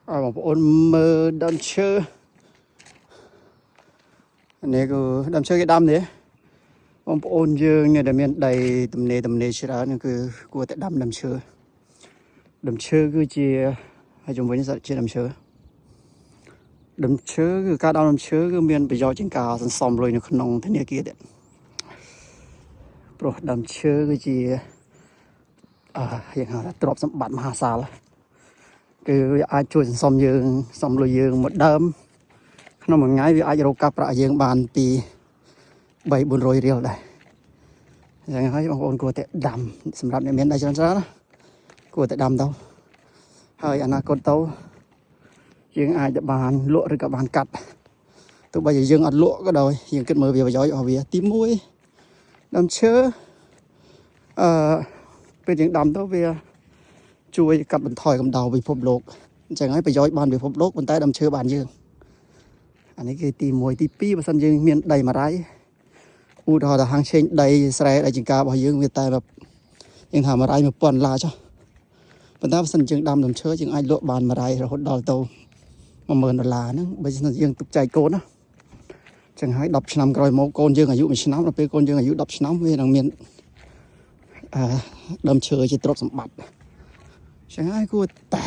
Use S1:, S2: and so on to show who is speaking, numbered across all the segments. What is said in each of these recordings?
S1: អើបងប្អូនមើលដើមឈើនេះគឺដើមឈើគេដាំនេះបងប្អូនយើងនេះដែលមានដីទំនេរទំនេរច្រើនគឺគួរតែដាំដើមឈើដើមឈើគឺជាហើយជំវិញនេះសុទ្ធជាដើមឈើដើមឈើគឺការដាំដើមឈើគឺមានប្រយោជន៍ជាងការសន្សំលុយនៅក្នុងធនាគារទៀតព្រោះដើមឈើគឺជាអឺយើងហៅថាទ្រព្យសម្បត្តិមហាសាល គឺវាអាចជួយសន្សំយើងសំលុយយើងមួយដើមក្នុងមួយថ្ងៃវាអាចរកកាសប្រាក់យើងបានពី3 400រៀលដែរអញ្ចឹងហើយបងប្អូនគួរតែដាំសម្រាប់អ្នកមានដីច្រើនច្រើនណាគួរតែដាំទៅហើយអនាគតទៅយើងអាចទៅបានលក់ឬក៏បានកាត់ទោះបីជាយើងអត់លក់ក៏ដោយយើងគិតមើលវាប្រយោជន៍របស់វាទី1ដើមឈើអឺពេលយើងដាំទៅវា ជួយកាត់បន្ថយកម្ដៅពិភពលោកអញ្ចឹងហើយប្រយោជន៍បានពិភពលោកប៉ុន្តែដើមឈើបានយើងអានេះគឺទី1ទី2បើសិនយើងមានដីមួយរៃឧទាហរណ៍ថាហាងឆេងដីស្រែដីចម្ការរបស់យើងវាតែបែបយើងថាមួយរៃ1000ដុល្លារចុះប៉ុន្តែបើសិនយើងដាំដើមឈើយើងអាចលក់បានមួយរៃរហូតដល់ទៅ10000ដុល្លារហ្នឹងបើសិនយើងទុកចែកកូនណាចឹងហើយ10ឆ្នាំក្រោយមកកូនយើងអាយុ1ឆ្នាំដល់ពេលកូនយើងអាយុ10ឆ្នាំវានឹងមានអឺដើមឈើជាទ្រព្យសម្បត្តិ ចឹងហើយគួរតែ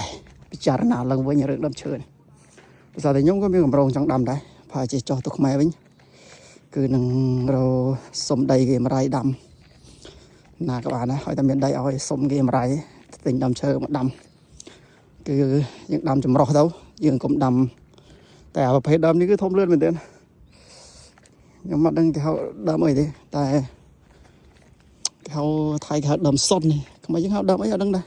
S1: ពិចារណាឡើងវិញរឿងដើមឈើនេះភាសាតែខ្ញុំក៏មានកម្រងចង់ដាំដែរប្រហែលជាចោះទៅខ្មែរវិញគឺនឹងរកសុំដីគេមរៃដាំណាក៏បានដែរឲ្យតែមានដីឲ្យសុំគេមរៃទិញដើមឈើមកដាំគឺយើងដាំចម្រោះទៅយើងកុំដាំតែអាប្រភេទដើមនេះគឺធំលឿនមែនទែនខ្ញុំអត់ដឹងគេហៅដើមអីទេតែគេហៅថៃគេហៅដើមសុននេះខ្មែរយើងហៅដើមអីអត់ដឹងដែរ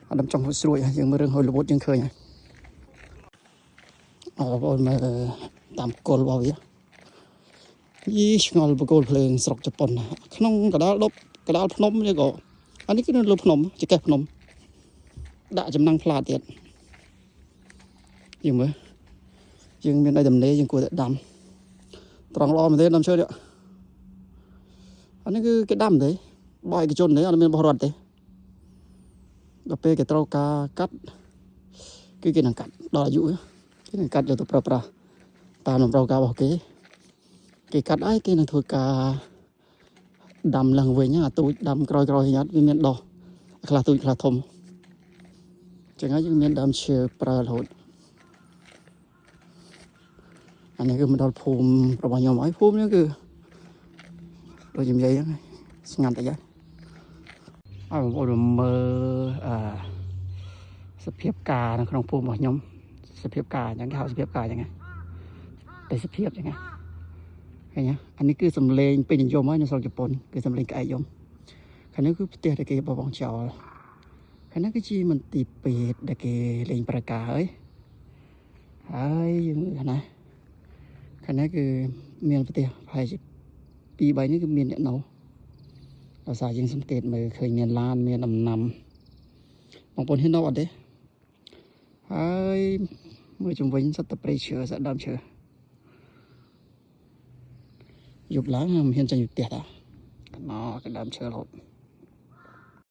S1: អត់ដឹងចង់ស្រួយយើងមើលរឿងហុយលវុតយើងឃើញហើយអរបងប្អូនមើលតាមគល់របស់វាយីឆ្ងល់បកគោលភ្លើងស្រុកជប៉ុនក្នុងកដាលដប់កដាលភ្នំនេះក៏អានេះគឺនៅលើភ្នំចកេះភ្នំដាក់ចំណាំងផ្លាតទៀតយើងមើលយើងមានដីតំណេយើងគួរតែដាំត្រង់ល្អមែនទេដើមឈើនេះអានេះគឺគេដាំទេបោះឯកជនទេអត់មានបោះរដ្ឋទេ ដល់ពេលគេត្រូវការកាត់គឺគេនឹងកាត់ដល់អាយុគេនឹងកាត់យកទៅប្រើប្រាស់តាមតម្រូវការរបស់គេគេកាត់ហើយគេនឹងធ្វើការដាំឡើងវិញអាទូចដាំក្រោយក្រោយញ៉ាត់វាមានដោះខ្លះទូចខ្លះធំចឹងហើយយើងមានដើមឈើប្រើរហូតអានេះគឺមកដល់ភូមិរបស់ខ្ញុំហើយភូមិនេះគឺដូចនិយាយហ្នឹងស្ងាត់តិចហើយហើយបងប្អូនមើលអឺ សភាពការនៅក្នុងភូមិរបស់ខ្ញុំសភាពការអញ្ចឹងគេហៅសភាពការអញ្ចឹងណាតែសភាពអញ្ចឹងណាឃើញទេអានេះគឺសំឡេងពេញនិយមហើយនៅស្រុកជប៉ុនគឺសំឡេងក្អែកយំខាងនេះគឺផ្ទះដែលគេបបងចោលខាងនេះគឺជាមន្ទីរពេទ្យដែលគេលេងប្រការហើយហើយយើងមើលខាងណាខាងនេះគឺមានផ្ទះប្រហែលជា2 3នេះគឺមានអ្នកនៅដោយសារយើងសង្កេតមើលឃើញមានឡានមានដំណាំបងប្អូនហ៊ាននៅអត់ទេ ហើយមើលជំវិញសត្វតែព្រៃឈើសត្វដើមឈើយប់ឡើងមិនហ៊ានចេញពីផ្ទះតាកណោកដើមឈើរហូត។